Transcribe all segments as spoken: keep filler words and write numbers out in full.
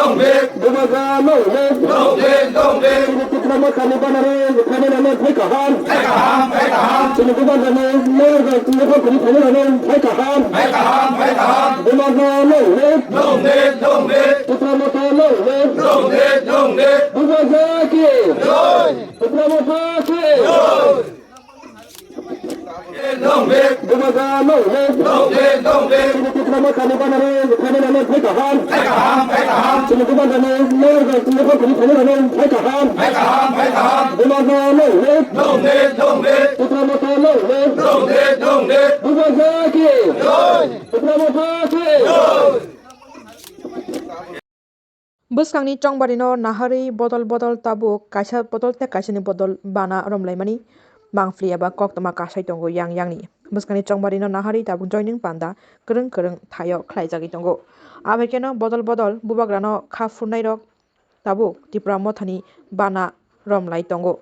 Bubagra no hwnkhe. Chini Tipra Mothani banare phainai rokno phai kaham. Chini Bubagrani mayor rok nokha kuri phainai rokno phai kaham. Bubagra no hwnkhe. Tipra Motha no hwnkhe. Bubagra ki. Tipra Motha ki. Bubagra no hwnkhe. Chini Tipra Mothani banare phainai rokno phai kaham. Chini Bubagrani mayor rok nokha kuri phainai rokno phai kaham. Bubagra no hwnkhe. Tipra Motha no hwnkhe. Bubagra ki. Tipra Motha ki. Bwskangni chongbarino naharwi bodol bodol tabuk kaisa bodol tei kaisani bodol bana romlaimani mangpili eba koktwma kasai tongo yang yangni. Bwskangni chongbarino naharwi tabuk joining panda kwrwng kwrwng thaio khlaijagwi tongo. Abaikeno bodol bodol bubagrano kha phurnairok tabuk Tipra Mothani bana romlai tongo.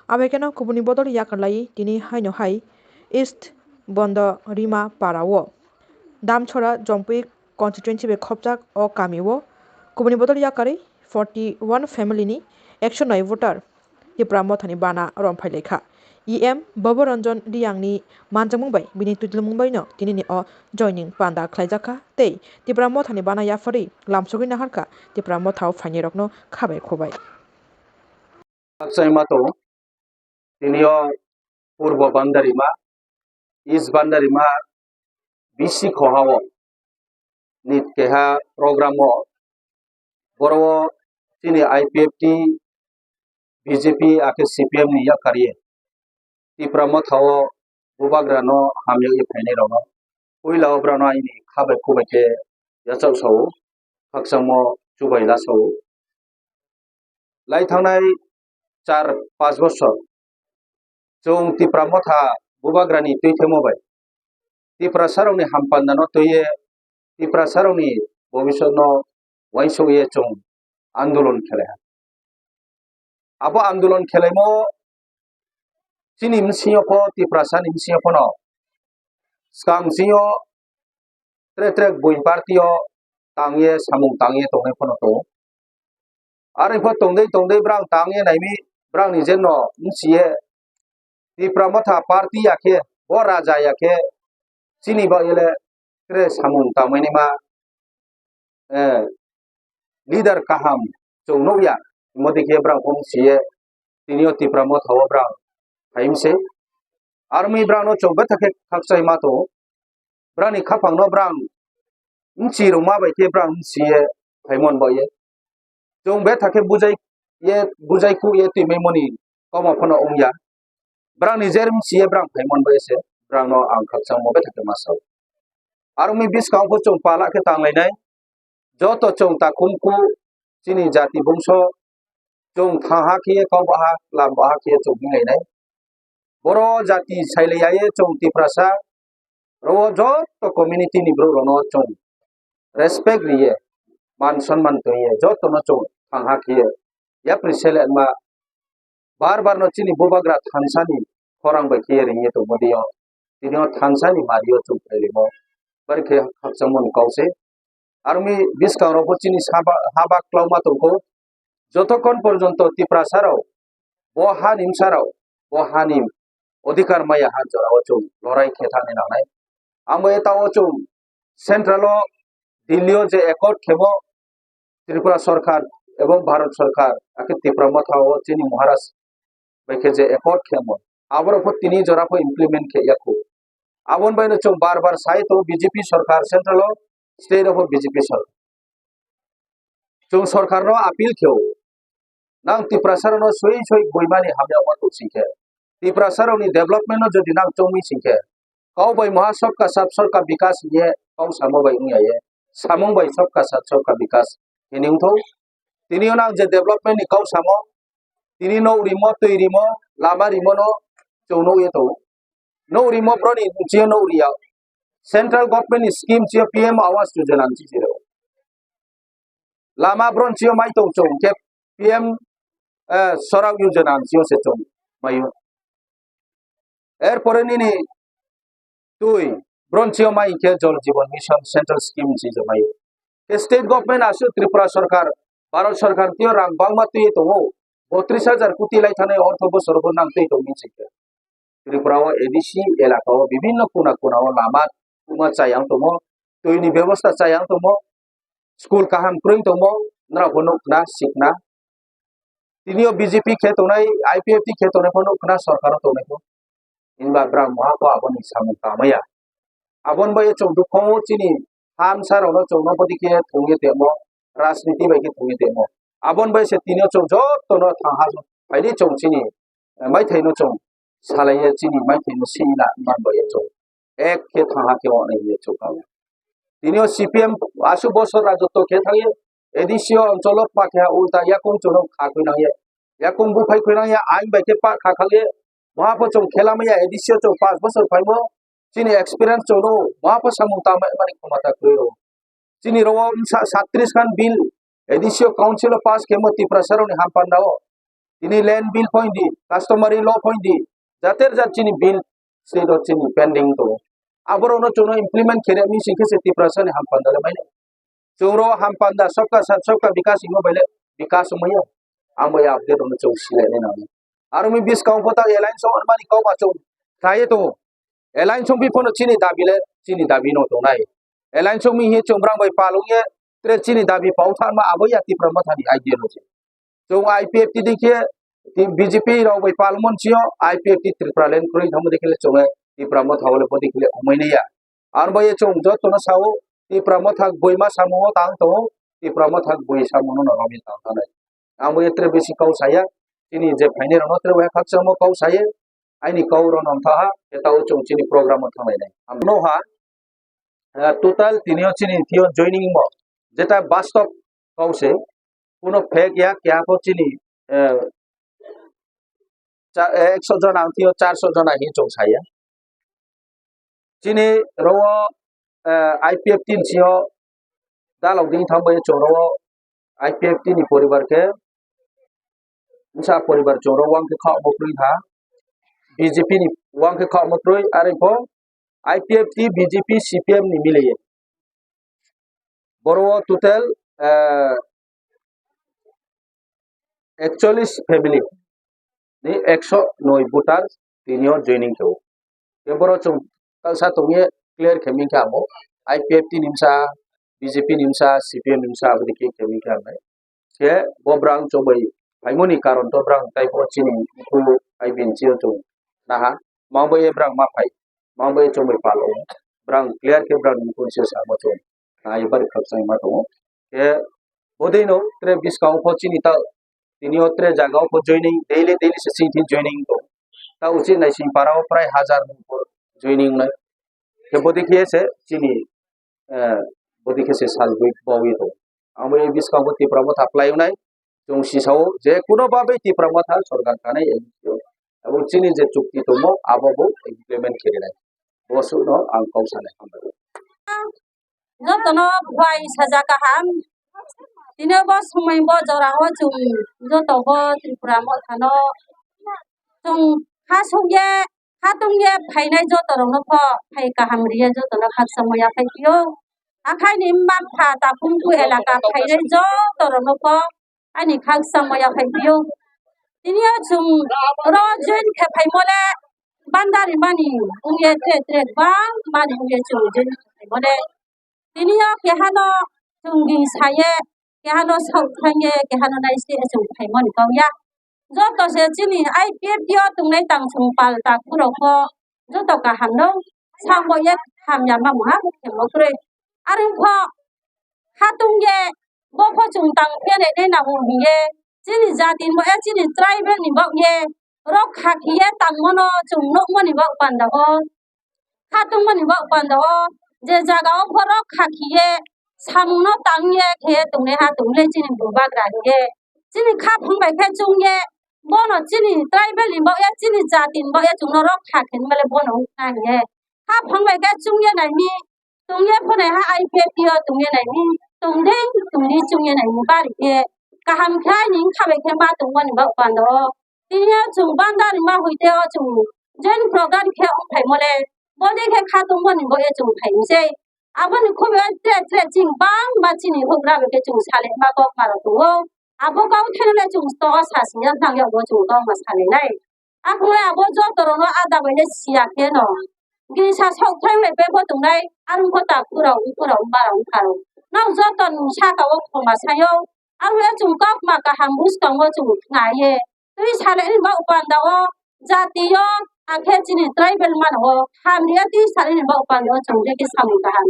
Abaikeno kubuni bodol yakarlai tini haino hai East Bondo Rima Para o Damchora Jompui constituency bai khopjak o kami o kubuni bodol yakarwi forty one family ni ekso noi voter Tipra Mothani bana romphai laikha. E M Bobo Ranjan Riyang ni manjakmung bai bini twidulmung bai no tini ni o joining panda khlaijak kha tei Tipra Mothani bana yapharwi lamsogwi naharkha Tipra Motha o phainai rokno khabai khubai. Khakchangma tongo. Tini o Purbo Bandarima, East Bandarima, B C Khoha o ni keha program o boro o chini I P F T, B J P akhe C P M ni yakarwi Tipra Motha o bubagra no hamya wi phainai rok no puila o borok no aini kha bai khu bai khe yachak sao, khakchangmo chubai la sao. Lai thangnai char panch bosor chwng Tipra Motha bubagra ni twi themo bai Tiprasa rok ni hampanda no twi ye Tiprasa rok ni bobisot no uaingsuk ye chwng andolon khelai ha. Abo andolon khelaimo chini bsing yo pho, Tiprasa ni bsing yo pho no swkang bsing yo tre tre buin party o tang ye samung tang ye tongnai pho no tongo. Are pho tongdei tongdei brang tang ye naimi brang ni je no bsi ye Tipra Motha party ya khe bo raja ya khe chini ba yele tre samung tangmani ma eh, leader kaham chwng nukya, modi khe brang phone siye tini o Tipra Motha o brang phaimse. Army brang no chwng betha khe khakchai ma tongo, brang ni khaphang no brang mchi rwma bai khe brang mchi ye phaimon bai ye. Chwng betha khe bujai ye, bujai khu ye twi mai moni komo phano wngya. Brang ni jer mchi ye brang phaimon bai se, brang no ang khakchangmo betha khe ma sao. Army bwskang pho chwng pala khe tang lainai. Joto chwng takhum khu chini jati bungso chwng thang ha khe ye kok baha, lam baha khe ye chwng hinglai nai. Boro jati sailai ya ye chwng Tiprasa, ro joto community ni borok rok no chwng respect ri ye, man sonman twi ye, joto no chwng thang ha khe ye yapri sele ma bar bar no chini bubagra thansa ni khorang bai khe ye ring ye tongmo di o. Tini o thansa ni mari o chwng phailimo, bari khe khakchangmo ni kok se. Army bwskang rok bo chini saba, haba kwlangma tongkho. Jotokhon porjonto Tiprasa rok bo ha ni bwsa rok bo ha ni odhikar maya ha jora o chwng lorai khe thani nangnai. Amo eta o chwng central o Delhi o je accord khemo Tripura sorkar ebong Bharat sorkar, akhe Tipra Motha o chini Maharaj bai khe je accord khemo, aborok pho tini jora pho implement khe ya khu. Aboni bai no chwng bar bar sai to B J P sorkar central o, state o pho B J P sorkar. Chwng sorkar no appeal khe o, nang Tiprasa rok no soi soi buimani hamya wngma tong sing khe, Tiprasa rok ni development no jodi nang chongmi sing khe, kok bai moha sabka sath sabka bikas hiye kok samo bai wngya ye, samung bai sabka sath sabka bikas hini wngthok. Tini o nang je development ni kok samo, tini nok rimo, twi rimo, lama rimo no chwng nukye tongo. Nok rimo broni bwsio nok riya. Central government ni scheme chio P M Awas Yojana ni chiro. Lama bron chio mai tong chong khe P M, eh, Sorak Yojana ni chio se chong mayo. Erpore nini twi bron chio mai khe Jal Jeevan Mission central scheme ni chiro mayo. Khe state government aswk Tripura sorkar Bharat Sarkar twi rang bangma twi tongo, botris hajar koti lai thani ortho bosor bo nang twi tong bini singkhe. Tripura o A D C elaka o bibhinno kuna kuna o lama tungma chayang tongo, twi ni bebosta chayang tongo, school kaham kwrwi tongo, norok bo nuk khna sikna. Tini o B J P khe tongnai, I P F T khe tongnai phano khna sorkar o tongnai kho. Hinba bwrang moha kho aboni samung tangmaya. Aboni bai chwng dukho o chini hamsa rok no chwng no bwdikhe thwngwi temo, rajniti bai khe thwngwi temo. Aboni bai se tini o chwng joto no thang ha phaidi chwng chini, eh, maithai no chwng salaiya chini maithai no sila man bai chwng. Ek khe thang ha khe onai hinwi chwng kha. Tini o C P M aswk bosor rajotwo khe thangwi A D C o oncholo pakha ulta yakung chwng no kha khwi nangya. Yakung buphai khwi nangya, ain bai khe pa kha khangya. Moha pho chwng khela maya A D C o chwng panch bosor phaimo. Chini experience chwng no, moha pho samung tangmani khomata kwrwi rw. Chini rw o wngsa satris khan bill A D C o council o pass khemo Tiprasa rokni hampanda o. Tini land bill pho hindi, customary law pho hindi, jater jat chini bill state o chini pending tongo. Aborokno chwngno implement khe rwmani singkhe se Tiprasani hampanda le manya. Chwngno hampanda sabka saath sabka bikas hingo baile bikas wngmaya. Ang bai update rokno chwng silainai nango. Aro mi bwskango pho ta alliance wngmani kok ma chwng khlaiwi tongo. Alliance wngwi phano chini dabi le chini dabi no tongnai. Alliance wngmi hinwi chwng bwrang bai pal wngya, tere chini dabi pau tharma abo ya Tipra Mothani ideology. Chwng I P F T dikhe, T-, B J P rok bai palmon sio, I P F T Tripura land kwrwi thangma dikhe le chwng Tipra Motha le bo dikhe le wngmani ya. Ang bai chwng joto no sao, Tipra Motha boima samungo tang tongo, Tipra Motha boi samungo no romwi tang tanai. Ang bai tere bisi kau saya, chini je phainai rok no tere bai khakchangma kau saya, aini kau rok no thaha, etao chwng chini program o thanglainai. Ang no ha, eh, total tini o chini thio joining mo, jeta bastop kau se, kuno fake ya, kya pho chini, eh, cha-, eh, ekso jona ang thio charso jona hi chwng saya. Chini rogo, eh, I P F T ni sio dalok ding thang bai chwng rogo I P F T ni poribar khe, wngsa poribar chwng rogo wang khe kha omo kwrwi kha, B J P ni wang khe kha omo kwrwi, are pho I P F T, B J P, C P M ni mile ye. Boro o total, eh, ekchollis family ni ekso noi voter tini o joining khe o. Khe boro chwng talsa tongye clear khe ming khe amo I P F T ni msa, B J P ni msa, C P M ni msa aboni khe khe ming khe ang nai. Khe bo bwrang chobwi phaimoni karon to bwrang tai bo chini bukhugo I B N C o chwng naha. Mangbo ye bwrang ma phai, mangbo ye chobwi palo. Bwrang clear khe bwrang ni bukhugo se samo chwng. Nai bari khakchangma tongo. Khe bodino tere bwskango pho chini ta tini o tere jaga o pho joining, daily, daily se chini joining tong. Ta uchi naising para o prai hajar joining nai. Khe bodi khe se chini, eh, bodi khe se salbui bawi tong. Amo e bwskango Tipra Motha phlai wngnai. Chwng sisao je kuno babe Tipra Motha sorkar kanai N G O. Abo chini je chukti tongmo abo bo implement khe rinai. Bo suno ang kok sanai hambai. Jotono buai saja kaham. Tini bo sumai bo jora o chwng joto bo Tripura Mothano chwng ha sukye, ha tungye phainai joto rokno pho phai kaham riya jotono khakchangma yaphai phio. Akhai ni mma pha takhum ku elaka phainai joto rokno pho ani khakchangma yaphai phio. Tini o chwng oro join khe phaimo le bandari mani wngye tre tre bang mani wngye chwng join khe phaimo le. Tini o kehano chwng di saye, kehano sok thangye, kehano nai se chwng phaimani kok ya. Joto se chini I P F T o tongnai tang chwng pal ta khurok kho joto kaham no sambo ye hamya ma muha khemo kwrwi. Arwng kho khatung ye bo pho chwng tang phenai nai nango hiye chini jati ni bo e chini tribal ni bok ye rok kha khiye tangmano chwng nukmani bok panda o. Khatungmani bok panda o je jaga o borok khakhiye samungno tangye khe tongnai ha tongnai chini bubagra hiye. Chini khaphang bai khe chwngye bono chini tribal ni bokya chini jati ni bokya chwngno rok kha khe male bono wngkha hiye. Khaphang bai khe chwngye naimi tongye phonai ha I P F T o tongye naimi tongdeng tongdi chwngye naimi bari khe kaham khe aini wngkha bai khe ma tongmani bok panda o. Tini o chwng bandar ni ma hoi te o chwng join program khe wng phaimo le, boni khe kha tongmani bo e chwng phaimsai. Aboni khumui tre tre chini bangma chini houhgra bai khe chwng salai ma kok ma rok tongo. Abo kok thani le chwng to sa sing ya thang ya bo chwng kok ma salai nai. Akhumui abo joto rok no ada bai le siya khe no. Gini sa sok thang le bebo tongnai arung kho ta khurao khurao barao wngkha rok. Nang joto ni saka o khoma sayo. Abo ya chwng kok ma kaham bwskango chwng khnai ye. Twi salai ni ba upanda o jati o akhe chini tribal mano o hamya twi salai ni ba upanda o chwng je khe samung kaham.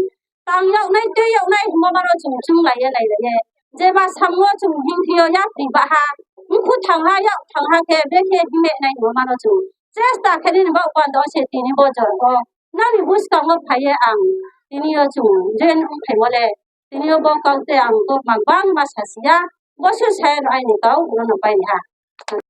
Tang yoknai twi yoknai hwnma mano chwng chwng lai ye lai lai ye. Jeba samungo chwng himthio yapri baha, wngkhu thangha yak thangha khe bekhe hime nai hwnma mano chwng. Chesta khe nini ba upanda o se tini bojor o nani bwskango phai ye ang tini o chwng jen wng phaimo le. Tini o bo kok tei ang kok ma bangma sa siya. Bo se sai rw aini kok bono pai ha.